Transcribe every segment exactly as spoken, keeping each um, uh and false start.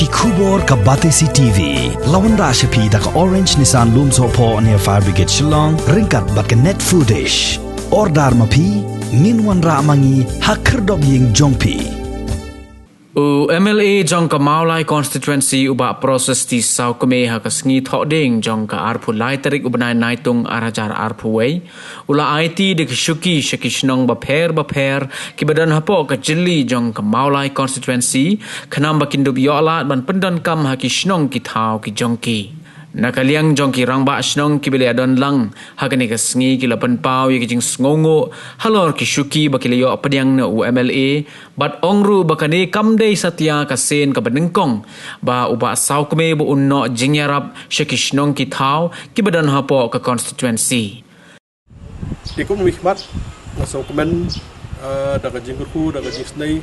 Khubor ka Batesi T V la wanrah sha phi da ka Orange Nissan Lumsohphoh near Fire Brigade Shillong, ryngkat bad ka Net Foodish. Order ma phi, ngin wanrah ma ngi ha khyrdop ïing jong phi. U M L A jong ka Mawlai Constituency u Bah Proses T Sawkmie ha ka sngi Thohdieng jong ka arphew lai tarik u bnai Naitung ar hajar arphew wei, u la aiti da ki shuki sha ki shnong bapher bapher kiba don hapoh ka jylli jong ka Mawlai Constituency, khnang ba kin dup ïoh lad ban pyndonkam ha ki shnong ki thaw ki jong ki. Na ka liang jong ki rangbah shnong kiba la ïadon lang ha kane ka sngi ki la pynpaw ïa ki jingsngewnguh halor ki shuki ba ki la ïoh pdiang na u M L A, bad ong ruh ba kane kam dei satia ka sien kaba nyngkong ba u Bah Sawkmie ba un noh jingïarap sha ki shnong ki thaw kiba don hapoh ka constituency. Te kum u mihmat, nga sngewkmen, eh, da ka jingkyrkhu, da ka jingisnei,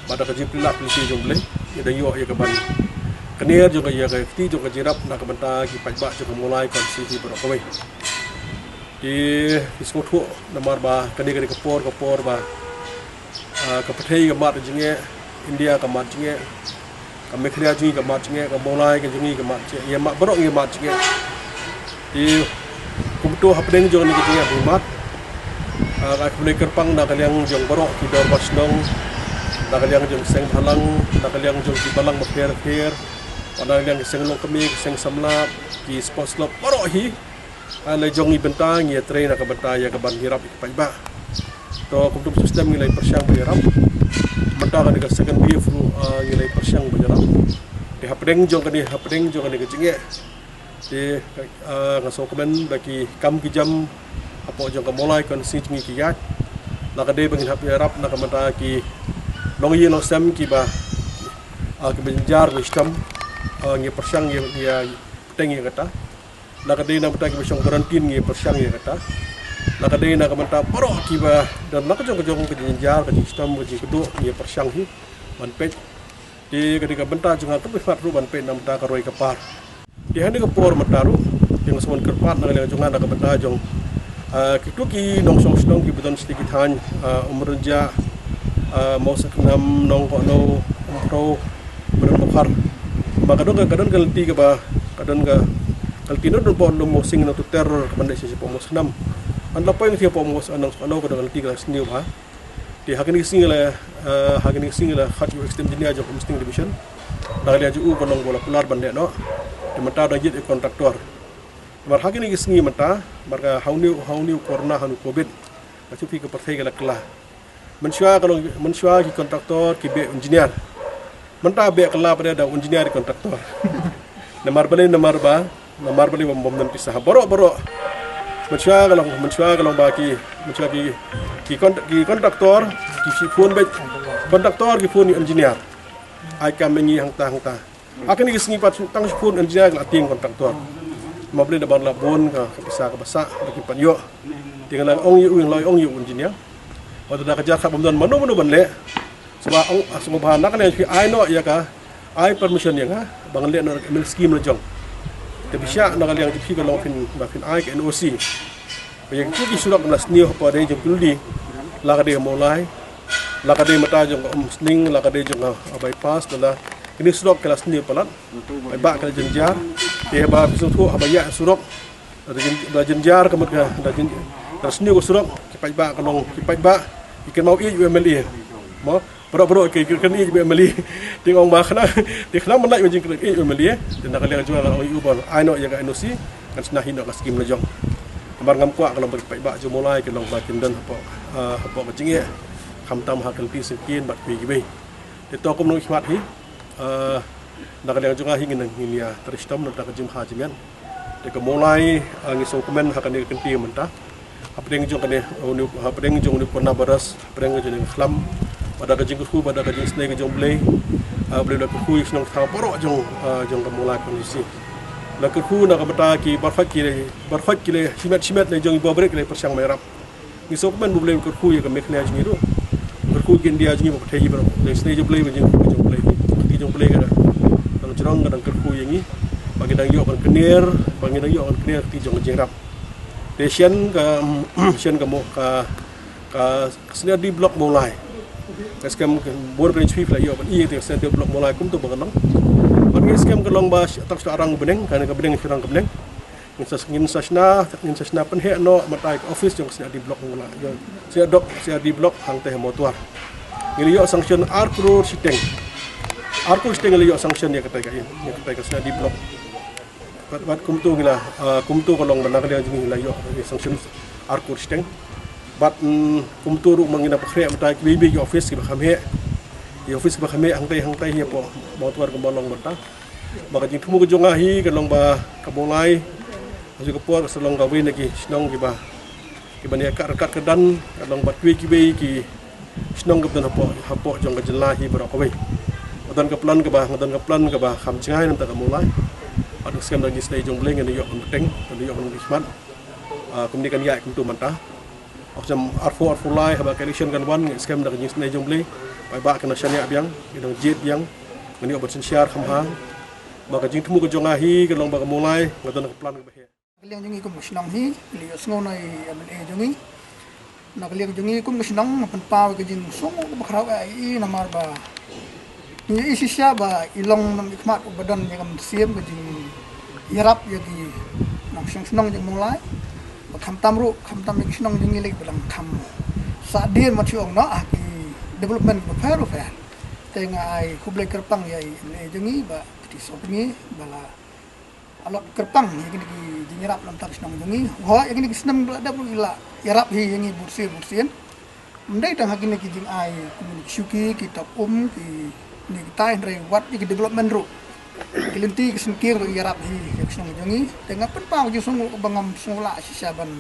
bad da ka jingpyllait pynsi jong U Blei, ngi dang ïoh ïa ka ban kner jong ka, ïa ka kti jong ka jingïarap na ka bynta ki paidbah jong ka Mawlai constituency baroh kawei. Te ngi sngewthuh namar ba kane ka dei ka por, ka por ba, ah, ka pyrthei ka mad jingeh, India ka mad jingeh, ka Meghalaya jong ngi ka mad jingeh, ka Mawlai ka jong ngi ka mad jingeh, ïa mad baroh ngi mad jingeh. Te kumto hapdeng jong kane ka jingeh ba ngi mad, ah, nga khublei kyrpang na ka liang jong baroh ki dorbar shnong, na ka liang jong seng bhalang, na ka liang jong ki balang bapher bapher, na ka liang ki seng longkmie, ki seng samla, ki sports club baroh hi. Ah, la jong ngi bynta ngi ïatrei na ka bynta ïa ka ban ïarap ïa ki paidbah. To kumto ba stem ngi la pyrshang ban ïarap. Mynta kane ka second wave ruh, ah, ngi la pyrshang ban ïarap. Te hapdeng jong kane, hapdeng jong kane ka jingeh, te, ah, nga sngewkmen ba ki kam ki jam hapoh jong ka Mawlai constituency jong ngi ki ïaid. La ka dei ba ngin hap ïarap na ka bynta ki nongïing nongsem kiba, ah, kiba jynjar ba shitom, ah, ngi pyrshang ïa, ïa, pyrshang ïa kata. La ka dei na ka bynta kiba shong quarantine ngi pyrshang ïa kata. La ka dei na ka bynta baroh kiba don la ka jong ka jong ka jingjynjar, ka jingshitom, ka jingkduh ngi pyrshang hi ban peit. Te ka dei ka bynta jong nga ka bynta ruh ban peit na ka bynta ka roi ka par. Te ha kane ka por mynta ruh, te nga sngewbha kyrpad na ka liang jong nga na ka bynta jong, ah, kito ki nongshong shnong kiba don sha ki thaiñ, ah, Umrynjah, ah, Mawsakhnam, Nongkohno, Umphro, Umrynjah, Mawkhar. Ba ka don ka, ka don ka lynti kaba, ka don ka, ka lynti na don hapoh Lum Mawsing na Tuter, kaba leit sha hapoh Mawsakhnam. Hynda la poi ngi hapoh Maws, Nongkohno ka don ka lynti ka la sniew bha. Te ha kine ki sngi la, eh, ha kine ki sngi la khot ïa u Executive Engineer jong ka Umsning Division. Na ka liang jong u ka long ba la kular ban leh noh. Te mynta dang jied ïa u contractor. Namar ha kine ki sngi mynta, namar ka ha une u, ha une u corona, ha une u covid, ka shu phi ka pyrthei ka la kylla. Mynshuwa ka long, mynshuwa ki contractor ki beh engineer. Mynta beh kylla pat da u engineer ïa u contractor. Namar balei, namar ba, namar balei, bym, bym don pisa. Baroh, baroh. Mynshuwa ka long, mynshuwa ka long ba ki, mynshuwa ki, ki con-, ki contractor ki shu phone beit. Contractor ki phone ïa u engineer. Ai kam ïa ngi hangta, hangta. Ha kine ki sngi pat tang shu phone engineer ki la tieng contractor. Namar balei, namar la bun ka, ka pisa kaba sah ba kim pat ïoh. Te nga la ong ïa u, nga la ong ïa u engineer. Wat la ka jaka bym don mano mano ban leh. Sngewbha ong, sngewbha na ka liang phi ai noh ïa ka, ai permission ïa nga ba ngan leh noh ka M L A scheme la jong. Te phi shah na ka liang jong phi ka long phin, ba phin ai ka N O C. Ba ïa kito ki surok ba la sniew hapoh ri jong phi, la ka dei ka Mawlai, la ka dei mynta jong ka Umsning, la ka dei jong ka, ah, bypass, la kine surok ki la sniew palat. Ba ki la jynjar. Te haba phi sngewthuh haba ïa surok, la jyn-, la jynjar ka mut ka, la jyn-, la sniew ka surok, ki paidbah ka long, ki paidbah ki kynmaw ïeit ïa u M L A. Mo, baroh baroh ki, ki kynmaw ïeit ïa u M L A. Te nga ong ba khnang, te khnang ban lait ban jingkynmaw ïeit ïa u M L A. Te na ka liang jong nga nga ong ïa u ba ai noh ïa ka N O C, kan shna hi noh ka scheme la jong. Namar ngam kwah ka long ba ki paidbah jong Mawlai ki long ba kin don hapoh, ah, hapoh ka jingeh. Khamtam ha ka lynti syngkien bad kiwei kiwei. Te to kumno ngi khmat hi, ah, na ka liang jong nga hi ngin, ngin ïa trei shitom na ka bynta ka jingmaham jingmyntoi. Te ka Mawlai, ah, ngi sngewkmen ha kane ka kynti mynta. Hapdeng jong kane, ah, une u, hapdeng jong une u coronavirus, hapdeng jong une u khlam, bad da ka jingkyrkhu, bad da ka jingisnei ka jong U Blei, ah, U Blei u la kyrkhu ïa ki shnong thaw baroh jong, ah, jong ka Mawlai constituency. U la kyrkhu na ka bynta ki baroh ki, baroh ki leh shimet shimet leh jong i bor bret ki leh pyrshang ban ïarap. Ngi sngewkmen ba U Blei u kyrkhu ïa ka Meghalaya jong ngi ruh. Kyrkhu ïa ka India jong ngi bad pyrthei hi baroh. Dei shisnei jong U Blei, ba jingkyrkhu jong U Blei. Ka kti jong U Blei ka dang jrong, ka dang kyrkhu ïa ngi. Ba ngi dang ïoh ban kner, ba ngi dang ïoh ban kner ka kti jong ka jingïarap. Te shen ka, shen ka Maw, ka, ka Sniawbhalang Block Mawlai. Ka skhem ka bor ka N H P la ïoh ban i te ka sna de block Mawlai kumto ba ka long. Bad ka skhem ka long ba shi-, tak sha arang bneng, ka ne ka bneng sha arang ka bneng. Ngin sa, ngin sa shna, ngin sa shna pynheh noh mynta ka office jong ka sna de block Mawlai. Jong sna dok, sna de block hangta ha Mawtwar. Ngi la ïoh sanction ar klur shiteng. Ar klur shiteng ngi la ïoh sanction ïa kata ka, ïa kata ka sna de block. Bad, bad kumto ngi la, ah, kumto ka long ba na ka liang jong ngi la ïoh sanction ar klur shiteng. Bad, mm, kumto ruh ma ngi na pynkhreh mynta kiwei kiwei ki office kiba kham heh. Ki office kiba kham heh hangtai hangtai hi hapoh Mawtwar kumba long mynta. Ba ka jingthmu ka jong nga hi ka long ba ka Mawlai ha kajuh ka por ka sa long kawei na ki shnong kiba, kiba ïa ka ryngkat ka don, ka long ba kiwei kiwei ki shnong kiba don hapoh, hapoh jong ka jylla hi baroh kawei. Nga don ka plan kaba, nga don ka plan kaba kham jngai na bynta ka Mawlai. Bad nga skhem da ka jingisynei jong U Blei ngan ïoh ban bteng, ngan ïoh ban khmat. Ah, kumne kan ïaid kumto mynta. Hok jam arphew arphew lai haba ka election kan wan, nga skhem da ka jingisynei jong U Blei. Paidbah kin nang shaniah biang, kin nang jied biang. Ngan ïoh ban synshar kham bha. Ba ka jingthmu ka jong nga hi ka long ba ka Mawlai, nga don ka plan kaba heh. Na ka liang jong ngi kum ka shnong hi, ngi la ïohsngew na i M L A jong ngi. Na ka liang jong ngi kum ka shnong, nga pynpaw ka jingsngew kaba khraw eh ïa i, namar ba ngi ïohi shisha ba i long nongmihkhmat uba don ïa ka mynsiem ka jingïarap ïa ki nongshong shnong jong Mawlai. Ba khamtam ruh, khamtam ïa ki shnong jong ngi lei ba dang kham sahdien, mat shu ong noh, ha ki development bapher bapher. Te nga ai khublei kyrpang ïa i M L A jong ngi Bah Kti Sopngi ba la allot kyrpang ïa kine ki jingïarap na bynta ka shnong jong ngi. Ho ïa kine ki snem ba la dep ruh i la ïarap hi ïa ngi bunsien bunsien. Ym dei tang ha kine ki jingai kum ki shuki, ki top um, kine kitai, hynrei wat ïa ki development ruh ki lynti ki syngkien ruh i ïarap hi ïa ka shnong jong ngi. Te nga pynpaw ka jingsngew ba ngam sngew lah shisha ban,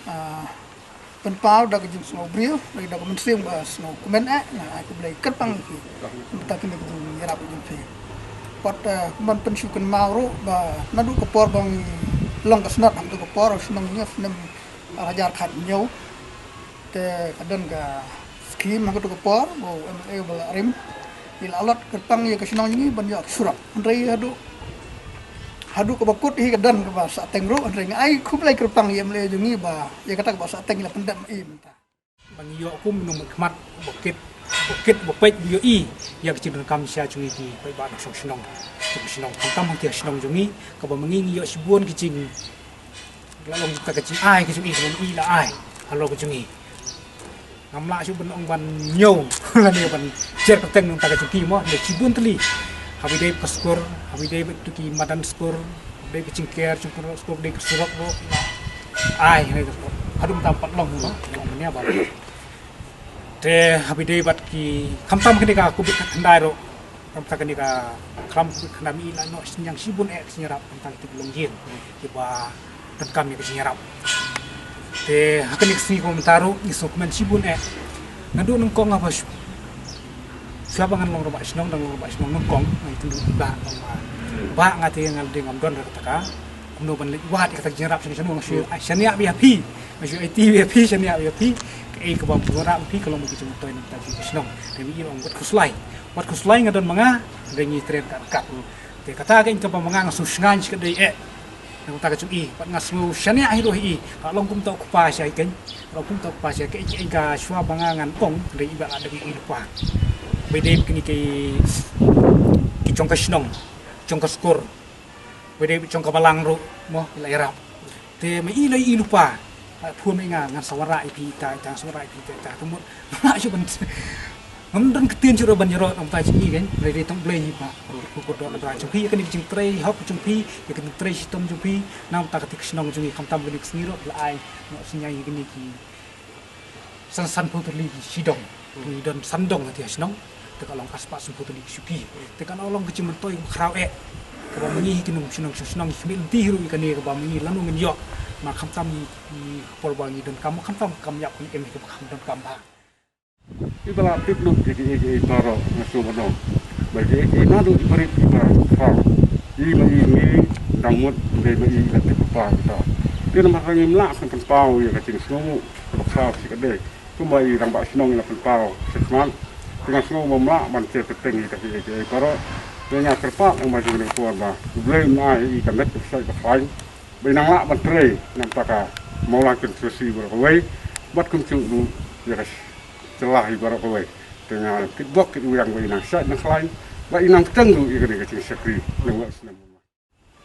ah, pynpaw da ka jingsngew briew, da ka mynsiem ba sngewkmen eh, nga ai khublei kyrpang ïa phi na bynta kine ki jingïarap jong phi. Pat, eh, kumban pynsngewkynmaw ruh ba naduh ka por ba ngi long ka snat, ha kato ka por shnong ngi snem ar hajar khathynñiew. Te ka don ka skim ha kato ka por ba u M L A ba la rim, i la allot kyrpang ïa ka shnong jong ngi ban ïoh ka surok. Hynrei haduh, haduh kaba kut hi ka don kaba sahteng ruh, hynrei nga ai khublei kyrpang ïa i M L A jong ngi ba ïa kata kaba sahteng i la pyndep ma i mynta. Ba ngi ïoh kum u nongmihkhmat uba kit, uba kit, uba peit, uba ïohi ïa ka jingdonkam sha jong ngi ki paidbah nongshong shnong, nongshong shnong, khamtam hangtei ha shnong jong ngi, kaba ma ngi ngi ïoh shibun ki jing, la long kata ka jingai ka jong i, ka jong i la ai halor ka jong ngi. Ngam lah shuh ban ong ban ñiew lane ban jer kyrteng na ka bynta ka jong ki mo, hynrei shibun tylli. Haba ïadei bad ka skur, haba ïadei bad kito ki madan skur, haba ïadei ka jingker jong ka skur, haba ïadei ka surok ruh, ai, hynrei haduh mynta ym pat long mo, ym long mynne ba. Te haba ïadei bad ki, khamtam kane ka covid khyndai ruh, khamtam kane ka khlam covid khyndai, ma i la noh synñiang shibun eh ka jingïarap khamtam kito ki longïing kiba donkam ïa ka jingïarap. Te ha kane ka sngi kumta ruh ngi sngewkmen shibun eh. Naduh nyngkong haba shu-, shuwa ba ngan long rangbah shnong, dang long rangbah shnong nyngkong, nga ïakynduh ïa i Bah, Bah, nga te nga la dei ngam don ruh kata ka kumno ban leit wad ïa kata ka jingïarap shano shano, nga shu shaniah beit ïa phi, nga shu aiti beit ïa phi, shaniah beit ïa phi. Kaei kaba phi wanrah ma phi ka long ba ka jingmyntoi na ka bynta ka shnong. Te ma i ong wat khuslai, wat khuslai, nga don ma nga, hynrei ngi trei ryngkat ryngkat. Te kata ka ïing kaba ma nga nga sngewshngaiñ shikatdei eh na ka bynta ka jong i, bad nga sngew shaniah hi ruh ïa i. Ka long kumta u kpa sha i, keiñ, ka long kumta u kpa sha i, keiñ, keiñ, ka shuwa ba nga ngan ong, hynrei i ba la dep ïa i lypa. Ba ïadei bad kine ki, ki jong ka shnong, jong ka skur, ba ïadei bad jong ka balang ruh mo, i la ïarap. Te ma i la ïohi lypa, ah, phone ma i, nga, ngan sa wanrah ïa phi ita ita, ngan sa wanrah ïa phi ita ita. Te mut nga shu ban, ngam don ktien shuh ruh ban ïaroh na ka bynta jong i, keiñ, hynrei dei tang U Blei hi ba u kordor na ka bynta jong phi, ïa kane ka jingtrei hok jong phi, ïa ka jingtrei shitom jong phi na ka bynta kata ka shnong jong i. Khamtam kane ka sngi ruh la ai noh synñiang ïa kine ki san, sanphew tylli ki shidong. Ngi don san dong ha kata ka shnong. Te ka long arspah sanphew tylli ki shuki. Te ka long ka jingmyntoi kaba khraw eh, kaba ma ngi hi ki nongshong shnong, shnong, ngi khmih lynti hi ruh ïa kane, kaba ma ngi lano ngin ïoh, namar khamtam ngi, ngi, ka por ba ngi donkam, khamtam kam ïap, ngi em hi kaba kham donkam bha. I ba la tip lut ïa kiei kiei baroh, nga sngewbha ban ong ba kiei kiei naduh i barit i ba khraw, i ma i ngi dang mut, dei ma i la tip lypa kita. Te namar ba ngim lah ban pynpaw ïa ka jingsngewnguh kaba khraw shikatdei. Kumba i rangbah shnong i la pynpaw shakhmat, te nga sngew ba ym lah ban jer kyrteng ïa kita kiei kiei baroh. Te nga kyrpad ïa ma jong ka por ba U Blei un ai ïa i ka met ka pyrshah ka khlaiñ, ba i nang lah ban trei na ka bynta ka Mawlai constituency baroh kawei, bad kumjuh ruh ïa ka jylla hi baroh kawei. Nga kit bok kit wiang ba i nang shait nang khlaiñ, ba i nang pteng ruh ïa kane ka jingshakri. Nang wak snem.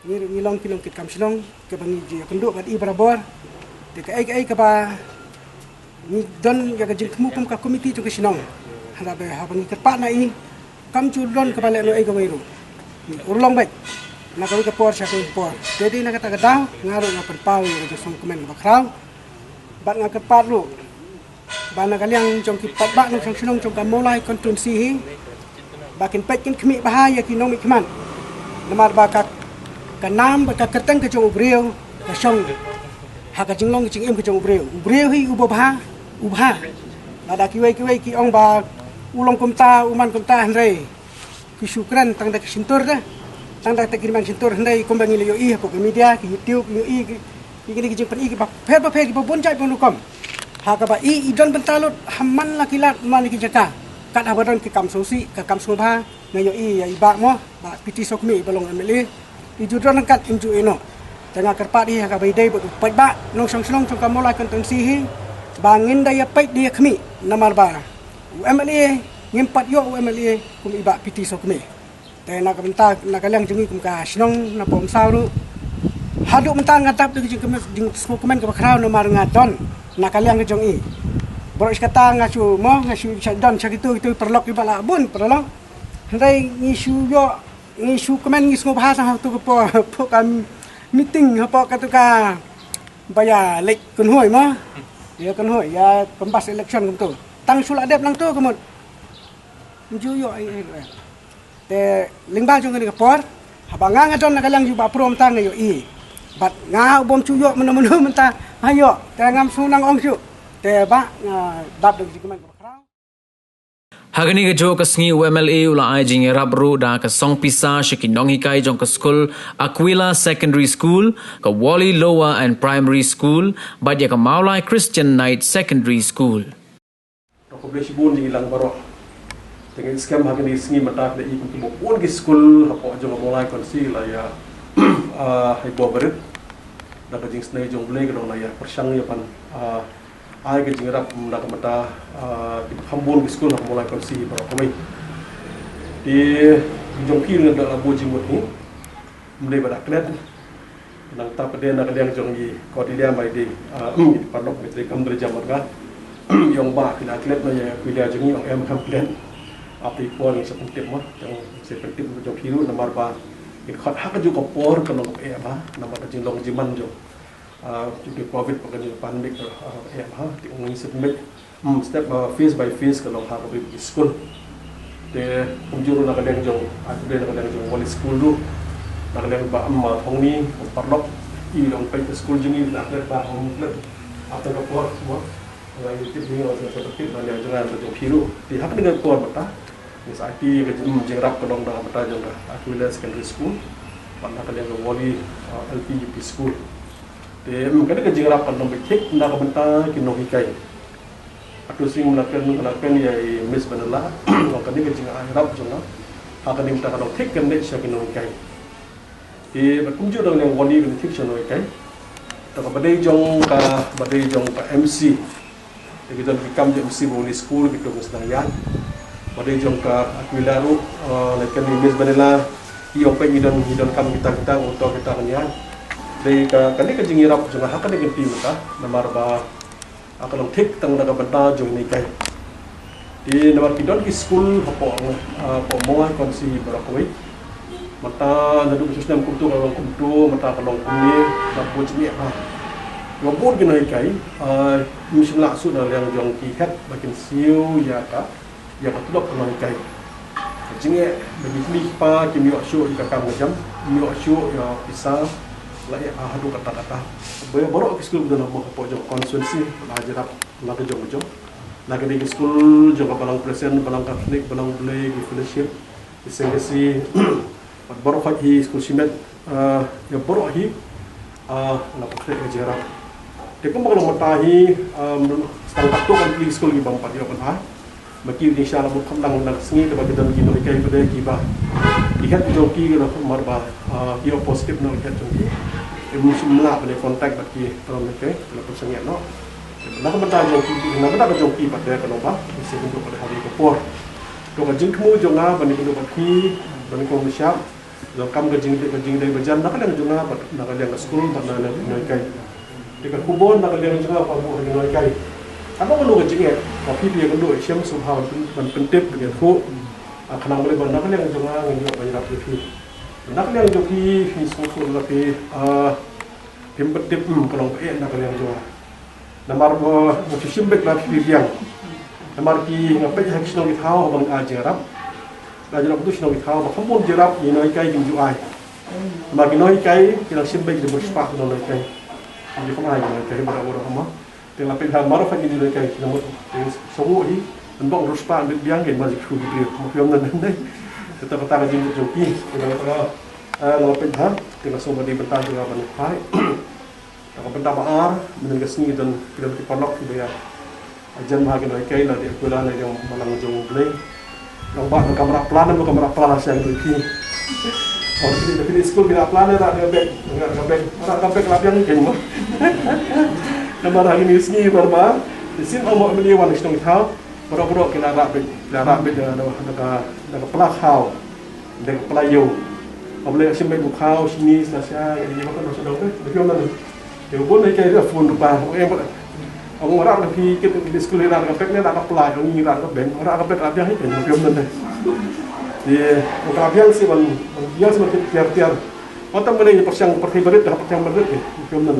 Ngi ruh ngi long ki long kit kam shnong kaba ngi ju ïakynduh bad i barabor. Te kaei kaei kaba ngi don ïa ka jingthmu kum ka komiti jong ka shnong. Haba haba ngi kyrpad na i kam ju don kaba leh noh ei kawei ruh. Ngi urlong beit na kawei ka por sha kawei ka por. Te dei na kata ka daw nga ruh nga pynpaw ïa ka jingsngewkmen kaba khraw. Bad nga kyrpad ruh ba na ka liang jong ki paidbah nongshong shnong jong ka Mawlai constituency hi, ba kin peit kin khmih bha ïa ki nongmihkhmat. Namar ba ka, ka nam bad ka kyrteng ka jong u briew ka shong ha ka jinglong ka jingim ka jong u briew. U briew hi uba bha, u bha. Lada kiwei kiwei ki ong ba u long kumta, u man kumta, hynrei ki shu kren tang da ki shyntur de, tang da ki kyrmen shyntur, hynrei kumba ngi la ïohi hapoh ki media, ki YouTube, ngi ïohi ki, ki kine ki jingpyni kiba pher ba pher, kiba bun jait bun rukom. Ha kaba i i don bynta lut ha man la ki lad man la ki jaka. Kat haba don ki kam sngewsih, ka kam sngewbha, nga ïohi ïa i Bah mo, Bah P T Sawkmie, iba long M L A. I ju don ryngkat im ju ïeh noh. Te nga kyrpad ïa ka ba i dei bad u paidbah nongshong shnong jong ka Mawlai constituency hi, ba ngin da ïa peit da ïa khmih, namar ba u M L A ngim pat ïoh u M L A kum i Bah P T Sawkmie. Te na ka bynta na ka liang jong ngi kum ka shnong na Paumsaw ruh, haduh mynta nga dap da ka jingkmen, jingsngewkmen kaba khraw namar nga don na ka liang ka jong i. Baroh shi katta nga shu mo, nga shu sha don sha kitu kitu paralok kiba la bun paralok. Hynrei ngi shu ïoh, ngi shu kmen, ngi sngewbha tang ha katu ka por, hapoh ka meeting, hapoh katu kaba ïa leit kynhoi mo. Ïa kynhoi, ïa kynbas election kumtu. Tang shu la dep lang tu ka mut. Ym ju ïoh ei ei ruh. Te lyngba jong kane ka por, haba nga nga don na ka liang jong Bah Prom tang nga ïohi. Bad nga u bym shu ïoh mynno mynno mynta nga ïoh. Te ngam shu nang ong shuh. Te Bah nga dap da ka jingkmen kaba khraw. Ha kane kajuh ka sngi u M L A u la ai jingïarap ruh da ka song pisa sha ki nonghikai jong ka skul Aquila Secondary School, ka Whalley Lower and Primary School, bad ïa ka Mawlai Christian Knight Secondary School. To khublei shibun ïa ngi lang baroh. Te ngi skhem ha kane ka sngi mynta da i kum kiba bun ki skul hapoh jong ka Mawlai constituency la ïa, ah, ai bor barit da ka jingsnei jong U Blei ka dang la ïa pyrshang ïa ban, ah, ai ka jingïarap na ka bynta, ah, kiba kham bun ki skul ha ka Mawlai constituency baroh kawei. Te jong phi nga da la buh jingmut hi. Ym dei ba da klet. Nangta pat de na ka liang jong i Cordelia Maidei, ah, i paralok Matric, kam da jam marga. I ong ba phi la klet noh ïa Aquila jong i, i ong em, kam klet. Ap i por ngi sa pyntip mo, jong sa pyntip jong phi ruh namar ba i khot ha kajuh ka por ka long eh bha namar ka jinglong jingman jong, ah, jong ki covid bad ka jing pandemic, ah, eh bha. Te ong ngi sa pynbeit Hmm, step, uh, phase by phase ka long ha kawei ka skul. Te kumjuh ruh na ka liang jong, ah, kumjuh na ka liang jong Whalley School ruh. Na ka liang Bah Amar Hongni, paralok, i long peit ka skul jong i, na ka liang Bah Hong Klet. Ap tang ka por mo. Nga i tip ni, nga sa tip na liang jong nga, jong phi ruh. Te ha kane ka por mynta, ngi sa ai ka jing, jingïarap ka long na ka bynta jong ka Aquila Secondary School. Bad na ka liang jong Whalley, uh, L P U P School. Te, hmm, kane ka jingïarap ka long beit thik na ka bynta ki nonghikai. Atu sing mlaken mlaken ïa i Miss Vanilla, ong kane ka jingïarap jong nga ha kane mynta ka dang thik kane sha ki nonghikai. Te bad kumjuh dang ïa Whalley kane thik sha nonghikai. Te kaba dei jong ka, ba dei jong ka M C. Te ki don ki kam jong M C ba Whalley School ki tung sdang ïa. Ba dei jong ka Aquila ruh, eh, lane kane Miss Vanilla, i ong peit ngi don, ngi don kam kita kita, ong to kita kan ïa. Dei ka, kane ka jingïarap jong nga ha kane ka kynti mynta namar ba ka long thik tang na ka bynta jong ngi kai. Te namar ki don ki skul hapoh, ah, hapoh Mawlai constituency baroh kawei. Mynta naduh snem kumto ka long kumto, mynta ka long kumne, da bun jingeh ha. Nga bun ki nonghikai, ah, ym shym lah shuh na liang jong ki head ba kin siew ïa ka, ïa ka tulop ka nonghikai. Ka jingeh ba ki kmie ki kpa kim ïoh shuh ïa ka kam ka jam, kim ïoh shuh ïa pisa, la ïa haduh katta katta. Ba ïa baroh ki skul ba don hapoh jong constituency, la jyrap la ka jong ka jong. La ka dei ki skul jong ka Balang Crescent, Balang Catholic, Balang Blei, ki Fellowship, ki Seng Khasi, bad baroh hi skul shimet, ah, ïa baroh hi, ah, la pyrkhat ka jingïarap. Te kumba ka long mynta hi, um, tang katto katne ki skul ki bym pat ïoh ban ai. Ba ki dei sha la bud kham dang dang sngi te ba ki don ki nonghikai ba dei kiba, ki head jong ki ki don mar ba, ah, ki ïoh positive na ki head jong ki. Te ym shym lah ban ïa contact bad ki, te la mynta la pyrshang ïa noh. Na ka bynta jong ki, na ka bynta jong ki pat de ka long ba, ki sa kynduh pat ha ka por. To ka jingthmu jong nga ban kynduh bad phi, ban kong mashap, jong kam ka jingdei, ka jingdei bajan na ka liang jong nga bad na ka liang ka skul bad na ka liang ka nonghikai. Te ka khubor na ka liang jong nga ka buh ha ki nonghikai. Haba ka long ka jingeh, ka phi phi ïakynduh shem sngewbha ban pyn-, ban pyntip ban ïathuh. Ah, khnang ba lei ba na ka liang jong nga ngin ïoh ban ïarap ïa phi. Na ka liang jong phi, phi sngewthuh la phi, ah, phim pyntip, hmm, ka long ba eh na ka liang jong nga. Namar ba nga shu shim beit ba phi biang. Namar ki nga peit ha ki shnong ki thaw haba nga ai jingïarap. Nga ïarap tu shnong ki thaw ba kham bun jingïarap ki nonghikai kim ju ai. Namar ki nonghikai ki nang shim beit ki riewspah ki nonghikai. Ki ju kham ai ki nonghikai ba da ba da ma. Te nga peit ha mar pha ki nonghikai ki nang mut. Te sngewthuh hi. Nang bok riewspah beit biang ki mar ji khu ki briew. Mo phi ym nan nan dei. Te ta ka ta ka jingmut jong ki. Te nga ta, eh, nga peit ha. Te nga sngewthuh ba dei bynta jong nga ban phai. Te ka bynta ba ar, mynnin ka sngi don, ki don ki paralok kiba ïa jan bha ki nonghikai, la dei kular, la dei balang jong U Blei. Nang ba ka kamra plan, ka kamra plan sha ki nonghikai. Ong ki, ki skul ki la plan, la dei bek, la dei bek, la dei bek la biang ki mo. Namar ha kine ki sngi baroh ba, shisien ong ba mynnin wan shnong thaw, baroh baroh ki la rah bek, la rah bek da, da, da ka pla khaw. Dei ka pla ïew. Haba lei shim beit u khaw shini sla sha, ïa, ïa, ba kan sha dong, eh, ba ïoh nan. Te u bun nonghikai ruh phone ruh ba, u em ba. Ong rah ka phi kit ki skul rah ka pek ne rah ka pla, ong ngi rah ka ben, rah ka pek rah biang hi ben, ba ïoh nan. Te u ka biang shi ban, ban biang shi ban kit tiar tiar. Ong tang ba lei pyrshang pyrthei barit, pyrshang barit, ba ïoh nan.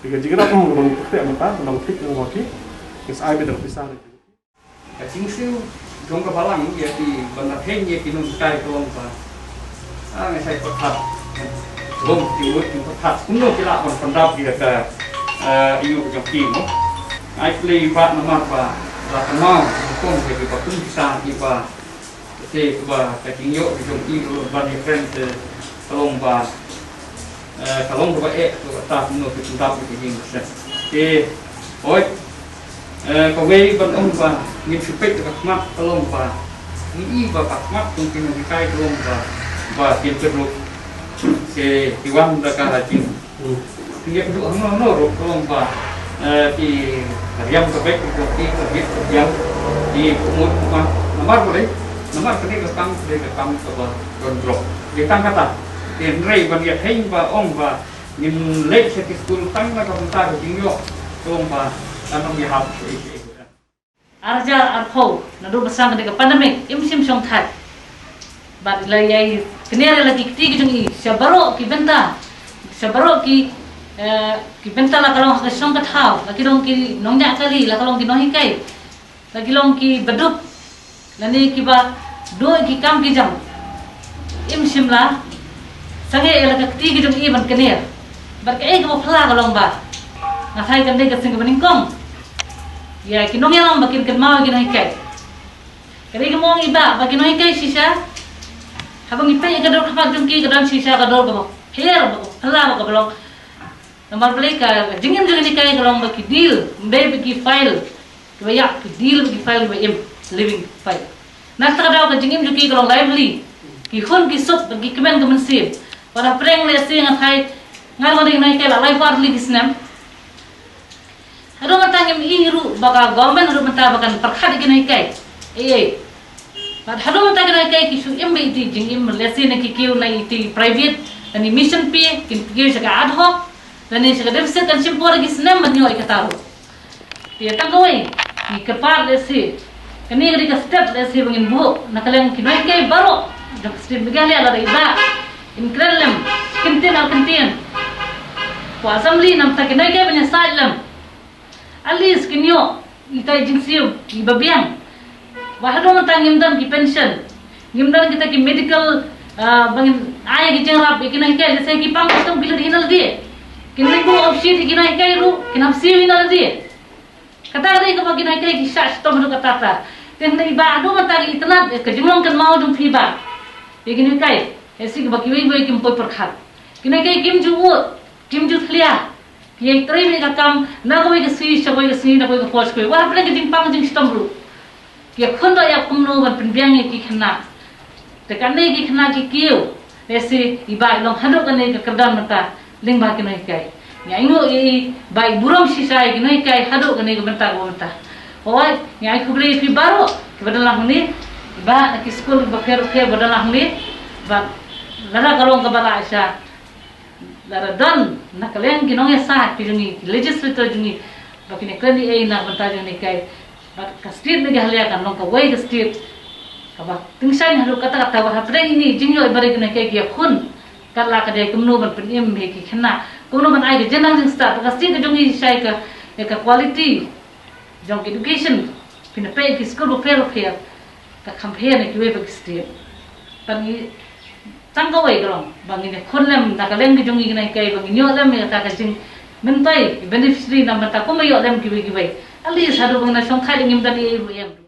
Te ka jingïarap, hmm, ban pyrthei mynta, ban thik, ban ki. Ngi sa ai beit da ka pisa. Ka jingsiew jong ka balang ïa ki ban da kheiñ ïa ki nonghikai ka long ba, ah, nga shai pyrkhat. Long ki mut ki pyrkhat kumno ki lah ban pyndap ïa ka, eh, ïa ka jong ki mo. Ai plie ba namar ba la kynmaw kum ïa ki ba kum ki sa ki ba te ba ka jingïoh ki jong ki ban ïa kren te ka long ba Eh, ka long kaba eh, kaba ta kumno ki pyndap ki jingïaseng. Te, hooid, eh, kawei ban ong ba ngin shu peit ka khmat ka long ba ngi i ba ka khmat jong ki nonghikai ka long ba, ba kin pynruk. Te ki wan da ka jing. Ki ïa pynruk hangno hangno ruh ka long ba, eh, ki riam ka bek ki jong ki ka bit ka biang ki kumut kumba namar ba dei namar ka dei ka kam ka dei ka kam kaba don drok. Ki tang kata. Te hynrei ban ïa kheiñ ba ong ba ngin leit sha ki skul tang na ka bynta ka jingïoh, ka long ba kan ym ïahap shuh shuh. Ar hajar arphew naduh ba sdang kane ka pandemic im shym shong thait. Bad la ïa kner ïa la ki kti ki jong i sha baroh ki bynta, sha baroh ki, eh, ki bynta, la ka long ha ka shong ka thaw, la ki long ki nongñiah kali, la ka long ki nonghikai. La ki long ki baduk, lane kiba duh ki kam ki jam. Im shym la sangeh ïa la ka kti ki jong i ban kner. Bad kaei kaba phylla ka long ba nga tharai kan dei ka seng kaba nyngkong ïa ki nongïalam ba kin kynmaw ïa ki nonghikai. Ka dei kaba ong i Bah ba ki nonghikai shisha, haba ngi peit ïa ka dur khmat jong ki, ka don shisha ka dur kaba pher, ba ka phylla, ba kaba long. Namar balei? Ka jingim jong ki nonghikai ka long ba ki deal, ym dei ba ki file. Kiba ïa, ki deal, ki file, kiba im, living file. Na kata ka daw ka jingim jong ki ka long lively. Ki hun ki suk, ki kmen ka mynsiem. Wat la pyrshang lehse nga tharai, nga ruh nga dei nonghikai la lai phra tylli ki snem. Haduh mynta ngim i ruh ba ka government haduh mynta ba kan pyrkhat ïa ki nonghikai. Ei, ei. Bad haduh mynta ki nonghikai ki shu im beit ïa ki jingim lehse na ki kiew na ïa ki private, na ki mission pay, kin kiew sha ka ad hoc, lane sha ka deficit, kan shim por ki snem ban ïoh ïa kata ruh. Te tang kawei, ngi kyrpad lehse, kane ka dei ka step lehse ba ngin buh na ka liang ki nonghikai baroh jong ka state Meghalaya, lada i Bah in kren lem, kyntien ar kyntien, ko assembly, namar ki nonghikai ban ïasaid lem. At least kin ïoh ita i jingsiew iba biang. Ba haduh mynta ngim don ki pension, ngim don kita ki medical, ah, ba ngin ai ki jingïarap ïa ki nonghikai, lehse ki pang shitom ki leit hi na lade. Kin leit buh offshoot ïa ki nonghikai ruh, kin hap siew hi na lade. Kata ka dei kaba ki nonghikai ki shah shitom haduh katta katta. Te hynrei Bah, haduh mynta ngi itynnad ïa ka jinglong kynmaw jong phi Bah ïa ki nonghikai. Ïa shi kaba kiwei kiwei kim poi pyrkhat. Ki nonghikai kim ju ud, kim ju thlia. Ki ïai trei beit ka kam na kawei ka sngi sha kawei ka sngi, na kawei ka por sha kawei. Wat hapdeng ka jingpang jingshitom ruh ki ïakhun doh ïa kumno ban pynbiang ïa ki khynnah. Te kane ki khynnah ki kiew, lehse i Bah i long haduh kane ka kyrdan mynta lyngba ki nonghikai. Nga ainguh ïa i ba i burom shisha ïa ki nonghikai haduh kane ka bynta ka bynta. Hooid, nga ai khublei ïa phi baroh kiba don lang hangne, ba na ki skul bapher bapher ba don lang hangne, ba lada ka long kaba la sha, lada don na ka liang ki nongïasaid ki jong ngi, ki legislator jong ngi, ba kin ïakren ei ei na ka bynta jong ngi kai. Bad ka state Meghalaya kan long kawei ka state kaba tyngshaiñ haduh katta katta, bad hapdeng ine i jingïoh i barit jong ngi kai ki ïakhun. Katba ka dei kumno ban pynim ïa ki khynnah, kumno ban ai ka jingnang jingstad, bad ka state ka jong ngi shisha ka, ïa ka quality jong ka education. Phin ïa peit ki skul bapher bapher, ka kham pher na kiwei pat ki state. Tang ngi, tang kawei ka long ba ngin ïakhun lem na ka liang ki jong ngi ki nonghikai, ba ngin ïoh lem ïa kata ka jingmyntoi, beneficiary na ka bynta kumba ïoh lem kiwei kiwei. At least haduh ba ngin ïa shongthait ngim don ei ei ruh em.